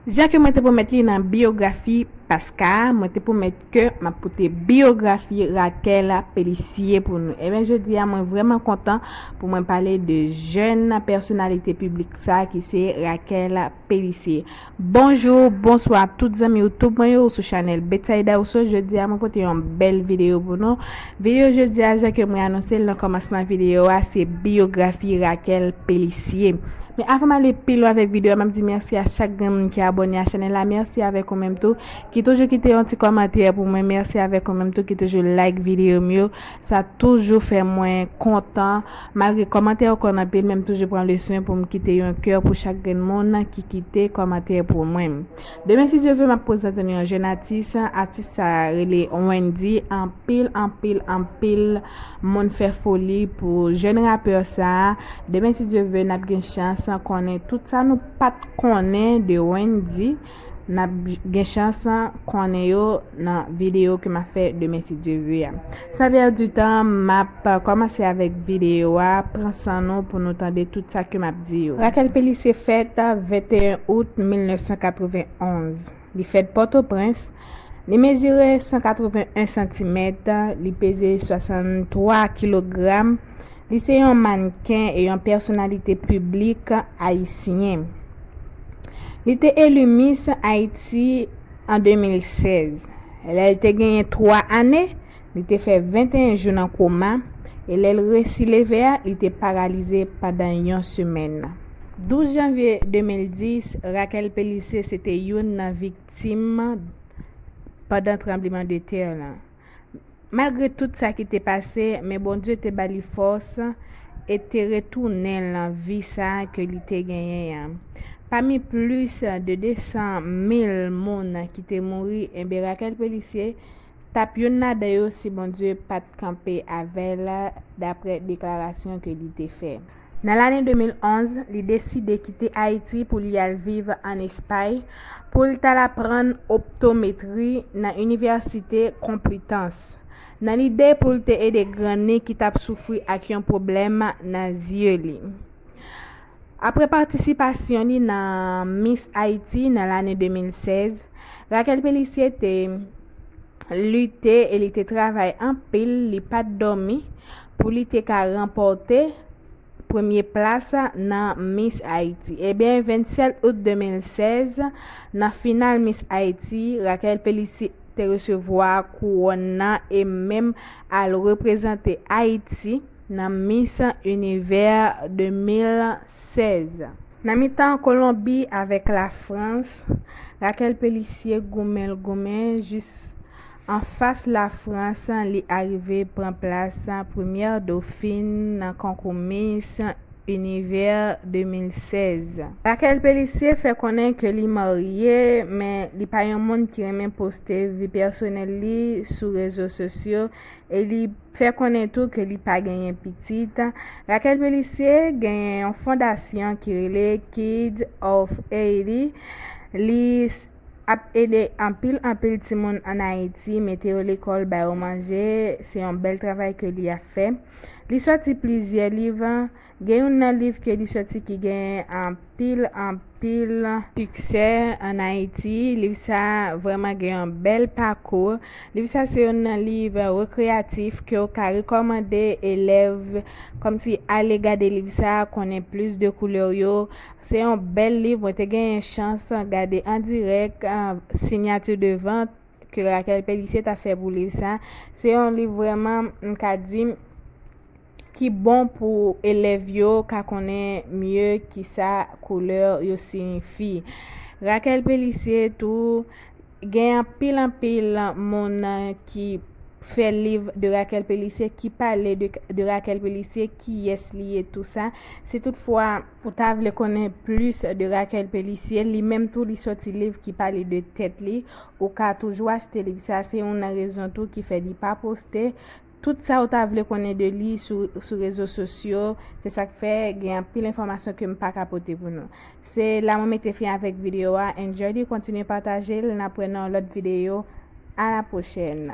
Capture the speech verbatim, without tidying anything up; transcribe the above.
Jan ke mwen te pwomèt li nan biyografi Pasca, mwen te pwomèt ke m ap pote biyografi Raquel Pélissier pou nou. Ebyen, jodi a, mwen vrèman kontan pou mwen pale de jèn pèsonalite piblik sa ki se Raquel Pélissier. Bonjou, bonswa tout zanmi YouTube mwen yo, ou sou chanèl Betsaïda Rousseau. Jodi a, mwen pote yon bèl videyo pou nou. Videyo jodi a, jan ke mwen anonse l nan kòmansman videyo a, se biyografi Raquel Pélissier. Men avan m ale pi lwen avèk videyo a, m ap di mèsi a chak grenn moun ki abòne a chanèl la. Mèsi avèk ou menm tou, ki toujou kite yon ti kòmantè pou mwen. Mèsi avèk ou menm tou, ki toujou like videyo m yo. Sa toujou fè mwen kontan. Malgre kòmantè yo konn anpil, men m toujou pran le swen pou m kite yon kè pou chak grenn moun ki kite kòmantè pou mwen. Demen, si Dye vle, m ap prezante nou yon jèn atis. Atis sa rele Wendy. Anpil, anpil, anpil moun fè foli pou jèn rapè sa. Demen, si Dye vle, n ap gen chans konnen tout sa nou pa t konnen de Wendy. N ap gen chans konnen yo nan videyo ke m ap fè demen, si Dye vle a. San pèdi tan, m ap kòmanse avèk videyo a. Pran san nou pou nou tande tout sa ke m ap di yo. Raquel Pélissier fèt venteyen out mil nèf san katrevenn onz. Li fèt Pòtoprens. Li mezire san katrevenn en santimèt. Li peze swasanntwa kilogram. Li se yon mannken e yon pèsonalite piblik ayisyen. Li te eli Miss Haïti an de mil sèz. Lè l te genyen twa ane, li te fè venteyen jou nan koma, e lè l resi leve a, li te paralize pandan yon semèn. Douz janvye de mil dis, Raquel Pélissier se te youn nan viktim pandan tranblemanntè lan. Malgre tout sa ki te pase, men Bondye te ba li fòs e te retounen l nan vi sa ke li te genyen an. Pami plis de desan mil moun ki te mouri, enben Raquel Pélissier t ap youn ladan yo si Bondye pa t kanpe avè l, dapre deklarasyon ke li te fè. Nan lane de mil onz, li deside kite Ayiti pou li al viv ann Espay pou l t al aprann optometri nan Inivèsite Complutense, nan lide pou l te ede grann li ki t ap soufri ak yon pwoblèm nan zye li. Apre patisipasyon li nan Miss Haïti nan lane de mil sèz, Raquel Pélissier te lite e li te travay anpil, li pa t dòmi pou li te ka ranpòte premye plas nan Miss Haïti. Ebyen, vennsèt out de mil sèz, nan final Miss Haïti, Raquel Pélissier te resevwa kouwòn nan e menm al reprezante Ayiti nan Miss Univers de mil sèz. Nan mitan Kolonbi avèk Lafrans, Raquel Pélissier goumen l goumen jis anfas Lafrans, li arive pran plas premyè dofin nan konkou Miss Univers de mil sèz. Raquel Pélissier fè konnen ke li marye, men li pa yon moun ki renmen poste vi pèsonèl li sou rezo sosyo e li fè konnen tou ke li pa genyen pitit. Raquel Pélissier genyen yon fondasyon ki rele Kids of Haiti. Li s-, ap ede anpil, anpil timoun ann Ayiti, mete yo lekòl, ba yo manje. Se yon bèl travay ke li ap fè. Li sòti plizyè liv. Gen youn nan liv ke li sòti ki gen anpil, anpil siksè ann Ayiti. Liv sa a vrèman gen yon bèl pakou. Liv sa a se youn nan liv rekreyatif ke w ka rekòmande elèv, kòmsi ale gade liv sa a, konnen plis de koulè yo. Se yon bèl liv, mwen te genyen chans gade an dirèk, ah, signature de vente ke Raquel Pélissier ta fè pou liv sa. Se yon liv vrèman, m ka di, ki bon pou elèv yo ka konnen mye kisa koulè yo siyifi. Raquel Pélissier tou, gen anpil, anpil moun ki fè liv de Raquel Pélissier, ki pale de, de Raquel Pélissier, kiyès li ye, tou sa. Si toutfwa ou ta vle konnen plis de Raquel Pélissier, li menm tou li sòti liv ki pale de tèt li, ou ka toujou achte liv sa. Se youn nan rezon tou ki fè li pa poste tout sa ou ta vle konnen de li sou, sou rezo sosyo. Se sa k fè gen anpil enfòmasyon ke m pa ka pote pou nou. Se la mwen mete fen avèk videyo a. Enjoy li, kontinye pataje l. N ap wè nan yon lòt videyo. A la pwochèn.